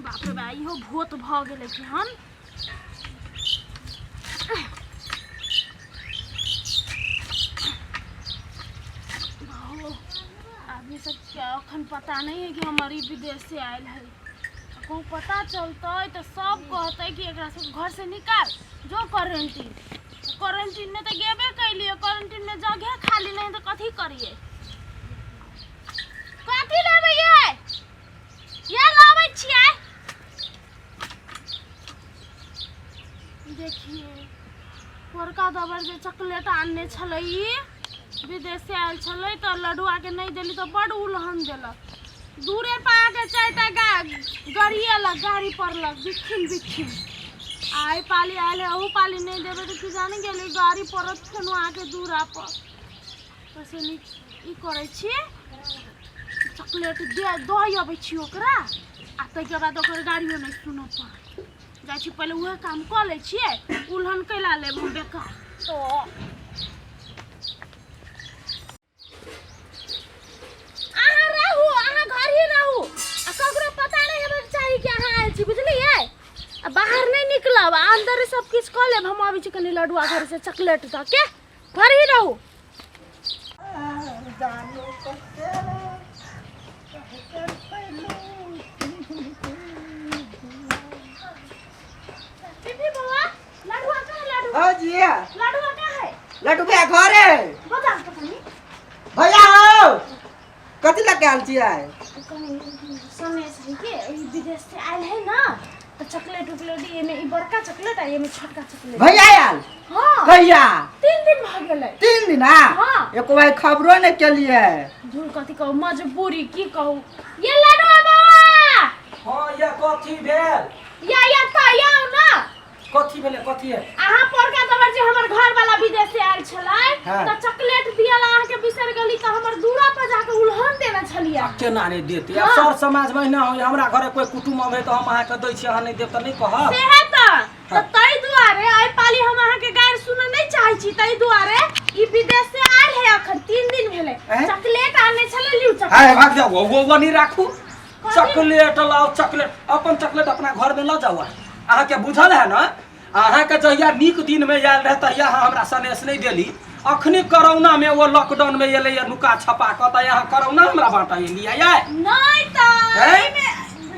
बाप रे बा, इहो भूत भऽ गेलै कि हन। आदमी सबके अखन पता नहीं है कि हमर ई विदेश से आयल है। कहूँ पता चलतै तऽ सब कहतै कि एकरा सब घर से निकाल जो। क्वारंटीन, क्वारंटीन में तऽ गेबे कैलियै, क्वारंटीन में जगह खाली नहीं तऽ कथी करियै? कथी लेबै ये? ये लाबै छियै। देखिए, पोरका दबर जे चॉकलेट आनने छलै, ई विदेश से आयल छलै, तऽ लडुआके नहि देली तऽ बड्ड उलहन देलक। दूरे पर आके चारिटा गरिएलक, गाड़ी पड़लक बिखिन बिखिन। आ एहि पाली आयल है, अहू पाली नहि देबै तऽ की जाने गेलै, गाड़ी पड़त फेनो आके दूरा पर। ओहिसँ नीक ई करै छी, चॉकलेट दे दऽ अबै छी ओकरा, आ ताहिके बाद ओकर गाड़ियो नहि सुनऽ पड़त। जाइ छी, पहिले उएह काम कऽ लै छियै, उलहन कैला लेब हम बेकार। तो अहाँ रहू, अहाँ घर ही रहू, आ ककरो पता नहि हेबाक चाही कि अहाँ आयल छी, बुझलियै? आ बाहर नहि निकलब, आ अन्दरे सब किछु कऽ लेब। हम अबै छी कनि लडुआ घर से चॉकलेट दऽ के। घर ही रहू। दीदी, बौआ, लडुआ कहाँ है? लडुआ? हाँ जी। लडुआ कहाँ है? लड्डू भैया घरे। बता पता नहीं। भैया हो, कथी लग आयल छियै? कनि सनेस है के, ई विदेश से आयल है ना, तऽ चॉकलेट उकलेट, एमे ई बड़का चॉकलेट आ एमे छोटका चॉकलेट। भैया आयल? हाँ। कहिया? 3 दिन भऽ गेलै। 3 दिन? आ हाँ। एको भाई खबरो नहि केलियै। झूठ कथी कहू, मजबूरी की कहू। ये लडुआ बौआ। हाँ, ये कथी भेल? या या तऽ आउ ना। कथी भेलै? कथी है? अहाँ पोरका दबर जे हमर घर वाला विदेश से आयल छलै, हाँ। तऽ चॉकलेट दियल अहाँके बिसरि गेली, तऽ हमर दूरा पर जाके उलहन देने छलियै। आब केना नहि देते? आब हाँ। सर समाज में ना होय, हमरा घरे कोई कुटुम्ब अबै तऽ हम अहाँके दै छी, अहाँ नहि देब तऽ नहि कहब। सेहे तऽ ताहि दुआरे एहि पाली हम अहाँके गारि सुनऽ नहि चाहै छी। ताहि दुआरे ई विदेश से आयल है, अखन 3 दिन भेलै। हैं? चॉकलेट आने छलै, लिउ हाय चॉकलेट। भाग जाओ, वो नहीं राखू। चॉकलेट लाओ, चॉकलेट अपन चॉकलेट अपना घर में लऽ जाओ। अहाँके बुझल है ना, अहाँके जहिया नीक दिन में आयल रहे तहिया अहाँ हमरा सनेस नहि देली। अखनी कोरोना में, वो लॉकडाउन में एलै नुका छपा कऽ, तऽ अहाँ कोरोना हमरा बाँटऽ एलियै ये? नहि तऽ हैं? एहिमे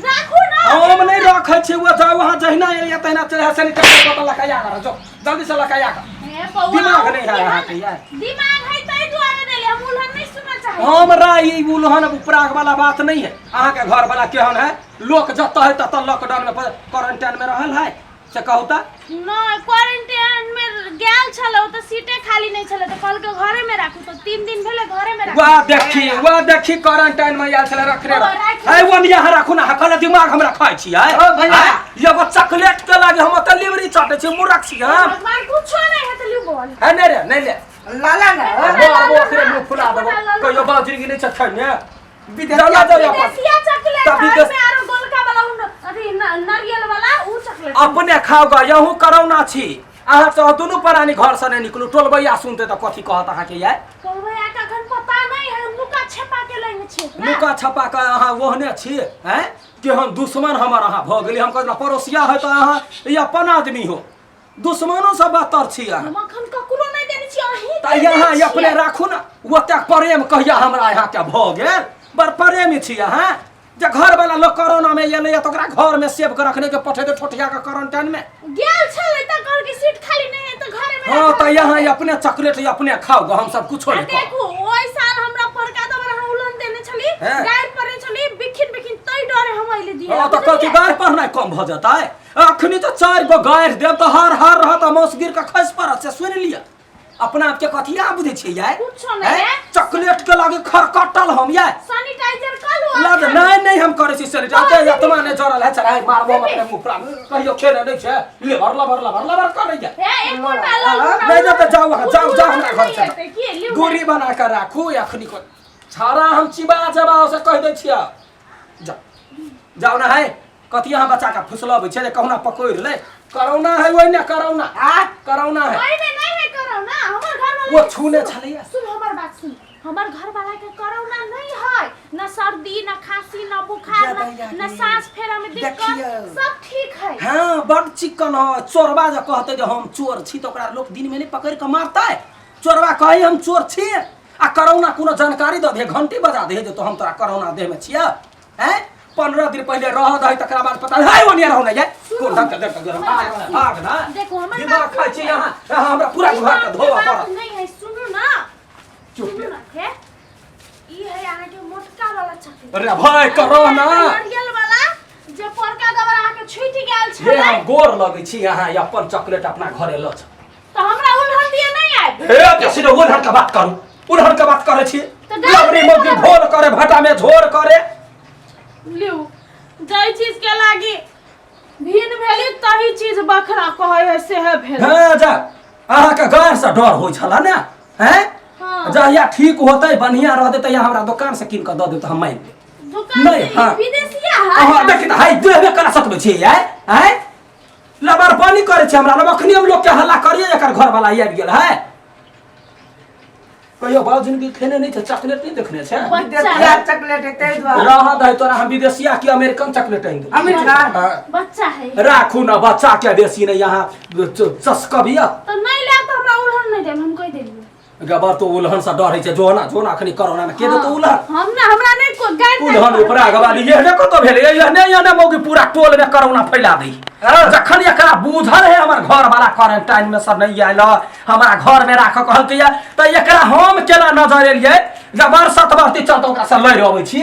राखू ना। हम नहि रखै छी। वो जाउ, अहाँ जहिना एलियै तहिना चले सैनिटाइजर बोतल लऽ कऽ आ कऽ जो, जल्दी से लऽ कऽ आ कऽ। हे बौआ, दिमाग नहि है केहन अहाँके यार। दिमाग है, ताहि दुआरे देले हम। उलहन नहि सुनऽ चाहै छी। हमरा ई उलहन उपराग वाला बात नहीं है। अहाँके घर वाला केहन है? लोक जतऽ है ततऽ लॉकडाउन में क्वारंटाइन में रहल है, से कहू तऽ। नहि, क्वारंटाइन में गेल छलै, ओ तऽ सीटे खाली नहि छलै, तऽ कहलकै घरे में राखू, तऽ 3 दिन भेलै घरे में राखू। वाह देखी, वाह देखी, क्वारंटाइन में आयल छलै, रखने ओ, राखू। है वो यहाँ राखू ना। कहले दिमाग हमरा खाइ छी है। ओ, भैया। एगो चॉकलेट के लागे हम ओतऽ लिबरी चाटै छी, मूर्ख छी हम? भगवान, कुछो नहि है तऽ लिउ बौआ। है नहीं रे, नहीं ले। लाला ना। मारबो, ओकरे मुँह फुला देबो। कहियो बाजरी नहि छै खैने। विदेशिया। चला जाओ अपन। विदेशिया चॉकलेट तऽ है, विदेश- ओहिमे आरो गोलका वाला अथी नारियल वाला उ चॉकलेट। अपने खाओ गा, यहू करौना छी। अहाँ चाहो दुनू प्राणी घर से नहीं निकलू। टोलबैया सुनते तऽ कथी कहत अहाँके यार? टोलबैया के अखन पता नहीं है, नुका छपा के लेने छी ओकरा। नुका छपा के अहाँ ओहने छी हैं कि हम दुश्मन हमर अहाँ भऽ गेली। हम कहलहुँ पड़ोसिया है तऽ अहाँ ई अपन आदमी हो, दुश्मनो से बदतर छी अहाँ। हम अखन ककरो नहीं देने छी, अहीं तऽ के यहाँ दै अपने छियै। राखू ने। ओतेक प्रेम कहिया हमरा यहाँ के भऽ गेल? बड़ प्रेमी छी अहाँ, जे घर वाला लोग कोरोना में एलैया तऽ ओकरा घर में सेव के रखने के पठेतै ठोठिया के क्वारंटाइन में। गेल छलै तऽ कहलकै सीट खाली नहीं है, तऽ घरे में हाँ राखल। तऽ यहाँ अपने चॉकलेट अपने खाओ ग, हम सब कुछो आ नहीं कहब। देखू, ओहि साल हमरा पड़का दबर अहाँ उलहन देने छली, हैं? गारि पड़े छली बिखिन बिखिन, तै डरे हम अइले दिए। हाँ तऽ कथी गारि पढ़नाइ कम भऽ जेतै? अखनी तऽ चारि गो गारि देब तऽ हर हर रहत आ मौस गिर कऽ खसि पड़त, से सुनि लिअ। अपना आपके कथी अहाँ बुझै छियै यार? कुछो नहि हैं? है। चॉकलेट के लागे खरकटल हम यार। सैनिटाइजर कलू। लग नहीं नहीं, हम करै छी सैनिटाइजर। एतबा नहि जरल है। चढ़ाई मारबो हम अपने मुँह पर। कहियो खेने नहि छै, लेबर लबर लबर लबर करै जा। हे, एक गोटा लऽ लू ना। नहि नहि तऽ जाउ अहाँ, जाउ जाउ हमरा घर से। की लिउ। दूरी बना कऽ राखू। अखनी को छाड़ा हम चिबा जेबा से कहि दै छियै। जाउ जाउ ना है। कथी अहाँ बच्चा के फुसलबै छै जे कहुना पकड़ि ले? करोना है ओहि ने, करोना आ करोना है। ओहिमे नहि है करोना, हमर घर वाला। वो छूने छलैया। सुन, हमर बात सुन। हमर घर वाला के कोरोना नहीं है, न सर्दी न खांसी न बुखार ज्यादा न, याद न नहीं। सांस फेरे में दिक्कत, देखियौ। सब ठीक है। हाँ, बड चिकन है। चोरबा जे कहते जे हम चोर छी तऽ ओकरा लोक दिन में नहीं पकड़ के मारतै। चोरबा कही हम चोर छी आ कोरोना कोनो जानकारी दऽ दे, घंटी बजा दे जे तो हम तोरा कोरोना देह में छियै। हैं, 15 दिन पहले रह दही तकरा बाद पता है ओनिया रहू नहीं जाए। कोन ढंग के देख के भाग भाग ना। देखो, हमर दिमाग बात खाइ छी यहाँ, यहाँ हमरा पूरा ई घर के बात के धोबऽ बात पड़त। नहीं है, सुनू ना। चुप। सुनू ना, हे ई है अहाँ के मोटका वाला चॉकलेट। अरे भाई कोरोना नारियल वाला जे पोरका दबर अहाँ के छूटि गेल हे छलै। हम गोर लगै छी यहाँ, अपन चॉकलेट अपना घरे लऽ जाउ। तऽ हमरा उलहन दिए नहीं आयब। हे बेसी ने उलहन के बात करू, उलहन के बात करै छी। तऽ गाली लबड़ी नहि मौगी करब। भोर करे भाटा में झोर करे। लिउ, जाहि चीज के लागी भिन भेली तही चीज बखरा कहै है से है भेल। हाँ जा, अहाँके गाय से डर होइ छला ने? हैं? हाँ। जहिया ठीक होतै बढ़िया रहतै तहिया हमरा दोकान से कीन कऽ दऽ देब तऽ हम मानि लेब। दुकान नहीं, से ई हाँ। विदेशिया है। अहाँ देखी तऽ हाय देहबे करा सकबै छी आय आय लबरपानी करै छै हमरा लग। अखनी हम लोग के हल्ला करिए एकर घर वाला आबि गेल है। कहियो बाबू जिंदगी खेने नहीं छै, चॉकलेट नहीं देखने छै। बच्चा विदेशिया चॉकलेट है ताहि दुआरे। रह दे तोरा हम विदेशिया की अमेरिकन चॉकलेट आनि देब। अमेरिकन? हाँ। बच्चा है। राखू ना बच्चा के बेसी नहीं, यहाँ चस्कबिया। तऽ नहीं लेब तऽ हमरा उलहन नहीं देब, हम कहि देलियै। गबर तो उलहन से डर छै, जो ना जो ना अखनी कोरोना में के देतो उलहन? हम ना, हमरा नहीं को गाइड उलहन उपरा गवाली ये ने कतो भेलै, ये ने ये ने मौगी पूरा टोल में कोरोना फैला दी। जखन एकरा बुझल है हमर घर वाला क्वारंटाइन में सब नहीं आयल, हमरा घर में राख कहलकै या, तऽ एकरा हम केना नजर एलियै जबर सत बरती चलते ओकरा से लड़ि अबै छी।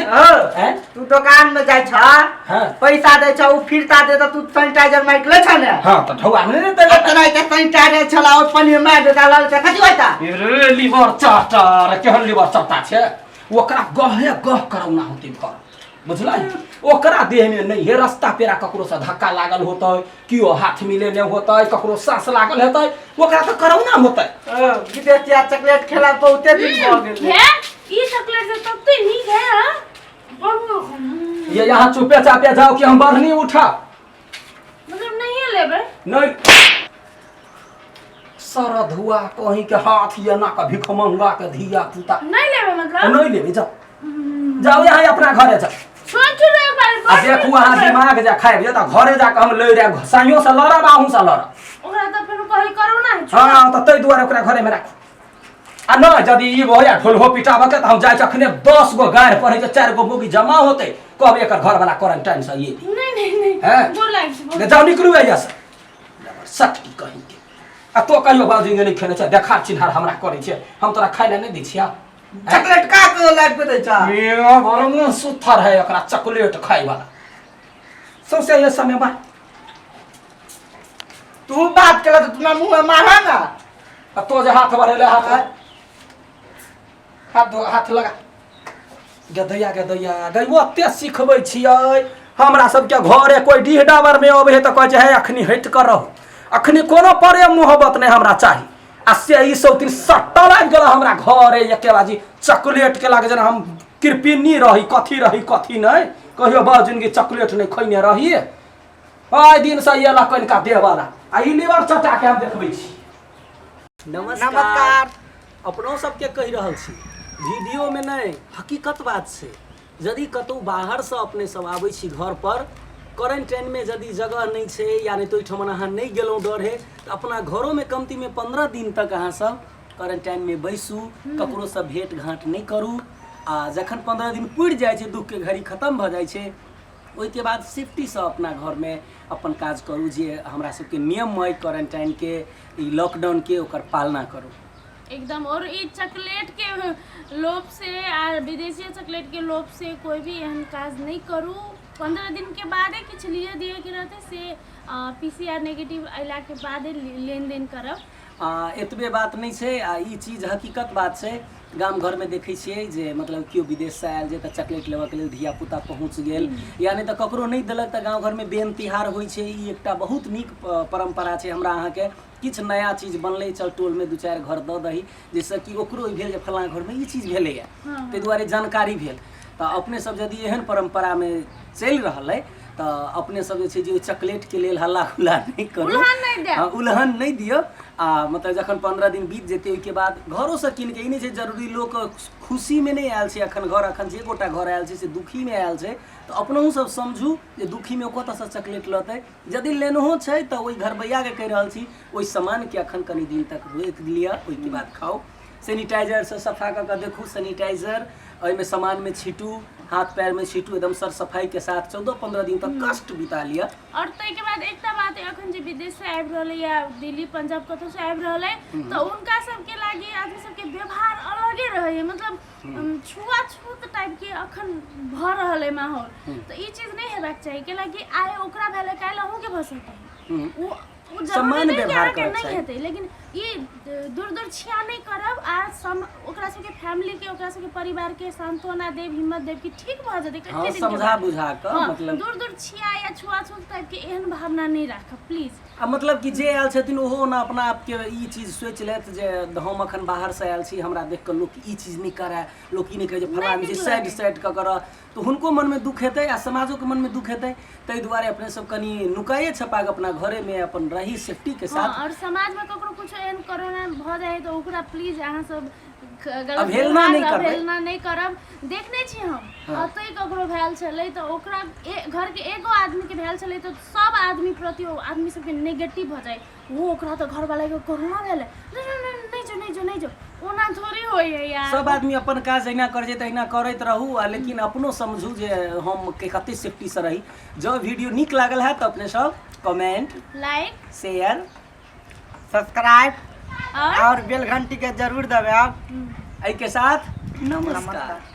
हैं? तू दोकान में जाइ छ, हाँ। पैसा दै छ, उ फिरता दे त तू सैनिटाइजर माइक लै छ ने। हाँ तऽ ढौआ में नहि देलक। तेना तऽ सैनिटाइजर छला ओ पनीर मारि देता लल त कथी होइता? रे लीवर चाटर, केहन लीवर चाटा छै ओकरा, गहे गह करौना होतै घर, बुझलै? ओकरा देह में नहीं है रास्ता पेरा ककरो से धक्का लागल होतै, केओ हाथ मिलेने होतै, ककरो साँस लागल हेतै, ओकरा तऽ करौना होतै। विदेशिया चॉकलेट खेला बहुते दिन भऽ गेल। हे ई चॉकलेट से तते नीक है, हाँ? बहुत। ये यहाँ चुपे चापे जाओ कि हम बढ़नी उठा। मतलब नहीं लेबै? नहीं सरधुआ कहीं के हाथ ये ना के भिखमंगा के धिया पुता। नहीं लेबै मतलब? नहीं लेबै, जाओ जाओ यहाँ अपना घरे जाओ। सोच ले एक बार। आ देखू अहाँ दिमाग जे खाइब जे तऽ घरे जाके हम लड़ि आयब, साइयो से लड़ब अहूँ से लड़ब। ओकरा तऽ फेर कहै करोना है। हाँ तऽ ताहि दुआरे ओकरा घरे में राखू। आ नहि यदि ई भऽ ढोलहो पिटाबऽ के तऽ हम जाइ छी अखने 10 गो गारि पढ़ै छै, 4 गो बोगी जमा होतै, कहबै एकर घरवला क्वारंटाइन से ये। नहीं नहीं नहीं। हैं? गोर लागि छै। ने जाउ निकलू एहिया से सटकी कहीं के। आ तो कहियो बाबूजी नहि खेने छै, देखा चिन्हार हमरा करै छै, हम तोरा खाइ लए नहि दै छियै। चॉकलेट का के लाइफ के दै छ? बड़ मुँह सुथर है एकरा चॉकलेट खाइ वाला सौंसे ये समय बा। तू बात केला तऽ तुना मुंह में मारा ना। आ तो जे हाथ बढ़ेले, हाथ हाथ धो, हाथ लगा। गदैया गदैया गै ओते सिखबै छियै हमरा सबके घरे कोइ डीह डाबर में अबै है तऽ कहै छै हे अखनी हटि कऽ रहू, अखनी कोनो प्रेम मोहब्बत नहि हमरा चाही। आ से ई सब दिन सट्टल आबि गेल हमरा घरे एके बाजी चॉकलेट के लागे जेना हम कृपिनी रही, कथी रही कथी नहि, कहियो बड़ जिनगी चॉकलेट नहि खैने रही। आइ दिन से अयला कनिका देहवाला आ ई लीवर चटा के हम देखबै छी। नमस्कार। नमस्कार। अपनो सबके कहि रहल छी, वीडियोमे नहि, हकीकत बात छै। यदि कतहु बाहरसँ अपने सब आबै छी घर पर, क्वारंटाइनमे यदि जगह नहि छै या नहि तऽ ओहिठाम अहाँ नहि गेलहुँ डर है, तऽ अपना घरोमे कमतीमे 15 दिन तक अहाँ सब क्वारंटाइनमे बैसू, ककरोसँ भेट घाँट नहि करू। आ जखन 15 दिन पुरि जाइ छै, दुःखके घड़ी खतम भऽ जाइ छै, ओहिके बाद सेफ्टीसँ अपना घरमे अपन काज करू। जे हमरा सबके नियम अइ क्वारंटाइनके, ई लॉकडाउनके, ओकर पालना करू एकदम। और ई चॉकलेट के लोभ से आ विदेशी चॉकलेट के लोभ से कोई भी एहन काज नहीं करू। 15 दिन के बादे किछु लिए दिए के रहते से पीसीआर नेगेटिव अयला के बादे लेन देन करब। आ एतबे बात नहि छै, आ ई चीज हकीकत बात छै। गाम घरमे देखै छियै जे मतलब केओ विदेशसँ आयल जे तऽ चॉकलेट लेबऽके लेल धियापुता पहुँच गेल, या नहि तऽ ककरो नहि देलक तऽ गाँव घरमे बेन तिहार होइ छै। ई एकटा बहुत नीक परम्परा छै। हमरा अहाँके किछु नया चीज बनलै, चल टोलमे 2-4 घर दऽ दही, जाहिसँ कि ओकरो ई भेल जे फलाँ घरमे ई चीज भेलैए, ताहि दुआरे जानकारी भेल। तऽ अपने सब यदि एहन परम्परामे चलि रहल अइ तऽ तऽ अपने सब जे छै जे ओहि चॉकलेटके लेल हल्ला गुल्ला नहि करू। उलहन नहि देब। हँ, उलहन नहि दियौ। आ मतलब जखन 15 दिन बीत जेतै ओहिके बाद घरोसँ कीन के, ई नहि छै जरूरी लोक खुशीमे नहि आयल छै एखन घर, एखन जे गोटा घर आयल छै से दुखीमे आयल छै। तऽ अपनहु सब समझू जे दुखीमे ओ कतऽसँ चॉकलेट लतै। यदि लेनहो छै तऽ ओहि घरबैयाके कहि रहल छी ओहि सामानके एखन कनि दिन तक रोकि लिअ, ओहिके बाद खाउ। सैनिटाइजरसँ सफा कऽ कऽ देखू, सैनिटाइजर ओहिमे सामानमे छीटू, हाथ पैरमे छीटू, एकदम सर सफाइके साथ 14-15 दिन तक कष्ट बिता लिअ। और ताहिके बाद एकटा बात, एखन जे विदेश से आबि रहलै या दिल्ली पंजाब कतौ से आबि रहलै तऽ हुनका सबके लागी आदमी सबके व्यवहार अलगे रहैए, मतलब छुआछूत टाइपके अखन भऽ रहल अइ माहौल। तऽ ई चीज नहि हेबाक चाही, कैलाकि आइ ओकरा भेलै काल्हि अहूँके भऽ सकै। ओ ओ जरूरी समान नहि कि व्यवहार अहाँके करक नहि चाही। हेतै, लेकिन ई दूर दूर छिया नहि करब आ सम ओकरा सबके फैमिली के ओकरा सबके परिवार के सांत्वना देब, हिम्मत देब कि ठीक भऽ जेतै कते दिन के समझा बाद। बुझा कऽ। मतलब दूर दूर छिया या छुआछूत टाइप के एहन भावना नहि राखब प्लीज। आ मतलब कि जे आयल छथिन ओहो ओना अपना आपके ई चीज सोचि लेत जे हम अखन बाहरसँ आयल छी, हमरा देख कऽ लोक ई चीज नहि करए, लोक ई नहि कहै जे फलाँ आदमी नीक छै, साइड लगै। साइड कऽ कऽ रह, तऽ हुनको मनमे दुःख हेतै आ समाजोके मनमे दुःख हेतै। ताहि दुआरे अपने सब कनि नुकाए छपा कऽ अपना घरेमे अपन रही सेफ्टीके साथ। और समाजमे ककरो कुछो एहन कोरोना भऽ जाइ है तऽ ओकरा प्लीज अहाँ सब गलत अवहेलना नहि व्यवहार, करबै। अवहेलना नहि करब। देखने छी हम अतै ककरो भेल छलै तऽ ओकरा घरके एगो आदमीके भेल छलै तऽ सब आदमी प्रति ओ आदमी सबके नेगेटिव भऽ जाइ, ओ ओकरा तऽ घरवालाके कोरोना भेलै, नहि नहि नहि नहि जो नहि जो नहि जो, ओना थोड़ी होइ है यार। सब आदमी अपन काज अहिना करै छै तहिना करैत रहू, आ लेकिन अपनो समझू जे हम के कते सेफ्टीसँ रही। जँ वीडियो नीक लागल है तऽ अपने सब कमेंट, लाइक, शेयर, सब्सक्राइब और और बेल घंटी के जरूर दबायब। एहिके साथ नमस्कार। नमस्कार।